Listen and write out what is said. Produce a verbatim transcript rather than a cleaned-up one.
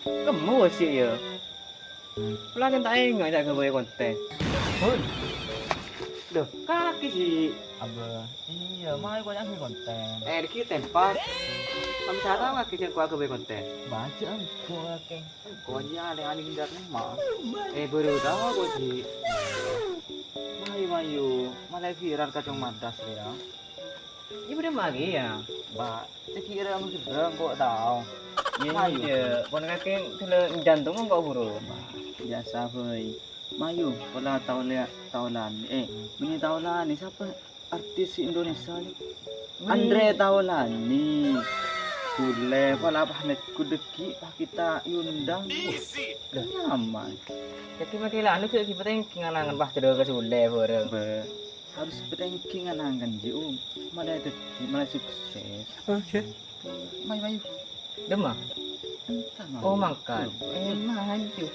Kemmo sih ya. Pula kan tak enggak jak gawe konten. Hon. Loh, kaki sih. Abah. Iya, mau kok yang konten. Eh, iki tempat. Kamu cara kaki yang kuat gawe konten. Baca engko kaki. Konya aneh-aneh ndak nih, Mas. Eh, baru tahu aku sih. Mayu, mayu. Malah viral kacang madas ya. Ini udah magi ya. Mbak, cekira mesti kok tahu. Iya, Mayu. Iya. Pon kaki dulu jantung kok buru. Biasa, boy. Mayu, pola tahu lihat tahu lani. Eh, ini tahu lani siapa? Artis Indonesia ni. Andre Taulani. Sule, pola pamit kudeki, pas kita undang. Wah, nyaman. Jadi makin anu cek kita yang nganangan pas terus ke Sule bareng. Be, harus bertengking nganangan ji, Om. Malah jadi, malah sukses. Oke. Mayu, mayu. Dema? Entah, mayu. Oh, mangkat. Lupa. Eh, mayu.